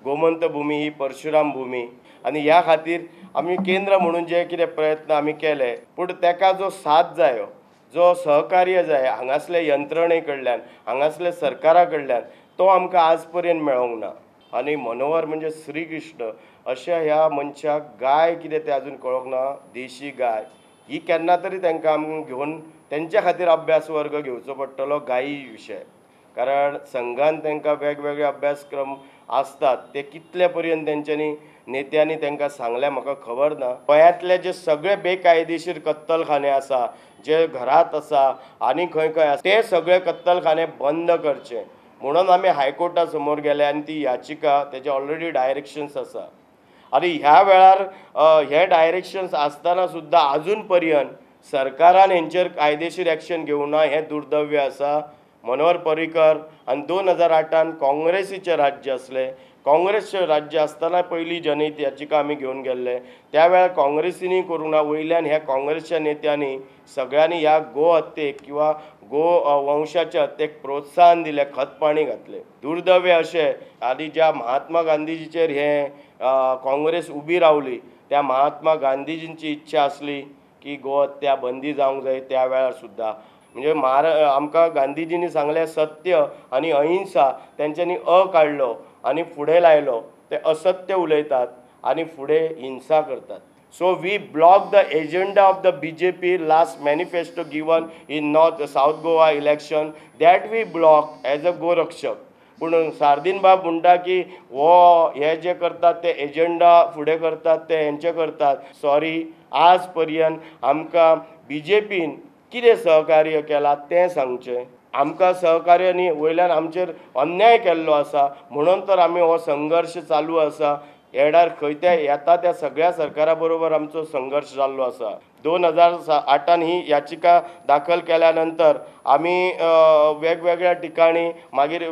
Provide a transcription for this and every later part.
गोमंत भूमी ही परशुराम भूमी आनी ह्या खातीर आमी केंद्र म्हणून जे कितें प्रयत्न आमी केले पूण तेका जो साथ जायो, जो सहकार्य जाय हांगासले यंत्रणे कडल्यान, हांगासले सरकारा कडल्यान, तो आमकां आज पर्यंत मेळोंक ना. आनी मनोहर म्हणजे श्रीकृष्ण अशा ह्या मनशाक गाय कितें तें आजून कळोंक ना. देशी गाय ही केन्ना तरी तांकां आमी घेवन तेंच्या खातीर अभ्यास वर्ग घेवचो पडटलो गायी विशय, कारण संघान तांकां वेगवेगळे अभ्यासक्रम आसतात ते कितले पर्यंत तेंच्यांनी नेत्यांनी तांकां सांगलें म्हाका खबर ना. गोंयांतले जे सगळे बेकायदेशीर कत्तलखाने आसा, जे घरांत आसा आनी खंय खंय आसा, ते सगळे कत्तलखाने बंद करचे म्हणून आमी हायकोर्टा समोर गेले आनी ती याचिका तेजे ऑलरेडी डायरेक्शन्स आसा. आनी ह्या वेळार हे डायरेक्शन्स आसतना सुद्दां आजून पर्यंत सरकारान हेंचेर कायदेशीर एक्शन घेवंक ना हें दुर्दैव्य आसा. मनोहर पर्रीकर आनी 2008 काँग्रेसीचें राज्य आसलें, काँग्रेसचें राज्य आसतना पयली जनहित याचिका आमी घेवन गेल्ले, त्या वेळार काँग्रेसीनी करूंक ना. वयल्यान ह्या काँग्रेसच्या नेत्यांनी सगळ्यांनी ह्या गो हत्येक किंवा गो वंशाच्या हत्येक प्रोत्साहन दिलें, खतपाणी घातलें. दुर्दैव्य अशें आनी ज्या महात्मा गांधीजीचेर हें काँग्रेस उबी रावली त्या महात्मा गांधीजींची इच्छा आसली की गो हत्या बंदी जावंक जाय. त्या वेळार सुद्दां म्हणजे आमकां गांधीजींनी सांगलें सत्य आनी अहिंसा, तेंच्यांनी अ काडलो आनी फुडें लायलो, ते असत्य उलयतात आनी फुडें हिंसा करतात. So we block the agenda of the BJP last manifesto given in North South Goa election, that we block as a गोरक्षक. पूण सार्दीन बाब म्हणटा की हो हे जे करतात ते एजेंडा फुडें करतात, ते हेंचे करतात. सॉरी, आज पर्यंत आमकां बीजेपीन कितें सहकार्य केलां तें सांगचें. आमकां सहकार्य न्ही, वयल्यान आमचेर अन्याय केल्लो आसा म्हणून तर आमी हो संघर्श चालू आसा. येणार खंय त्या येता त्या सगळ्या सरकारा बरोबर आमचो संघर्श जाल्लो आसा. 2008 ही याचिका दाखल केल्या नंतर आमी वेगवेगळ्या ठिकाणी मागीर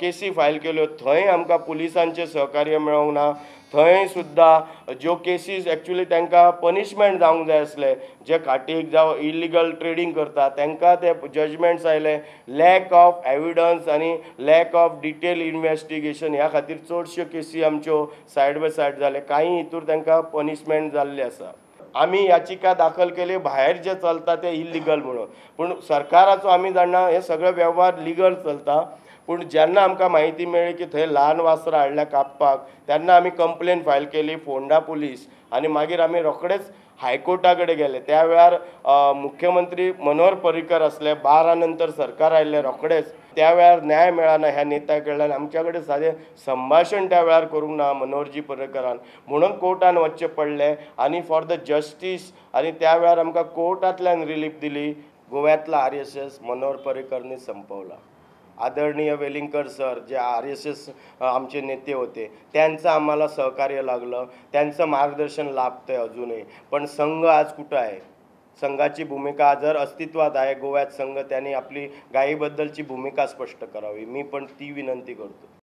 केसी फायल केल्यो, थंय आमकां पुलिसांचें सहकार्य मेळोंक ना. थंय सुद्दां ज्यो केसीस एक्चुली तांकां पनिशमेंट जावंक जाय आसले, जे खाटीक जावं इलिगल ट्रेडींग करता तांकां ते जजमेंट्स आयले. लॅक ऑफ एविडन्स आनी लॅक ऑफ डिटेल इन्वेस्टिगेशन ह्या खातीर चडश्यो केसी आमच्यो सायड बाय सायड जाले, कांय हितूर तांकां पनिशमेंट जाल्ली आसा. आमी याचिका दाखल केली भायर जे चलता ते इलिगल म्हणून, पूण सरकाराचो आमी जाणा हे सगळे वेव्हार लिगल चलता. पूण जेन्ना आमकां म्हायती मेळ्ळी की थंय ल्हान वासरां हाडल्या कापपाक, तेन्ना आमी कंप्लेन फायल केली फोंडा पुलीस आनी मागीर आमी रोखडेच हायकोर्टा कडेन गेले. त्या वेळार मुख्यमंत्री मनोहर पर्रीकर आसले, 12 नंतर सरकार आयिल्लें रोखडेच. त्या वेळार न्याय मेळना ह्या नेत्या कडल्यान, आमच्या कडेन सादें संभाशण त्या वेळार करूंक ना मनोहरजी पर्रीकरान, म्हणून कोर्टान वचचें पडलें आनी फॉर the justice आनी त्या वेळार आमकां कोर्टांतल्यान रिलीफ दिली. गोव्यांतला RSS Manohar पर्रीकरनी संपवला. आदरणीय वेलिंगकर सर जे RSS आमचे नेते होते त्यांचं आम्हाला सहकार्य लागलं, त्यांचं मार्गदर्शन लाभतंय अजूनही. पण संघ आज कुठं आहे? संघाची भूमिका जर अस्तित्वात आहे गोव्यात संघ, त्यांनी आपली गायीबद्दलची भूमिका स्पष्ट करावी, मी पण ती विनंती करतो.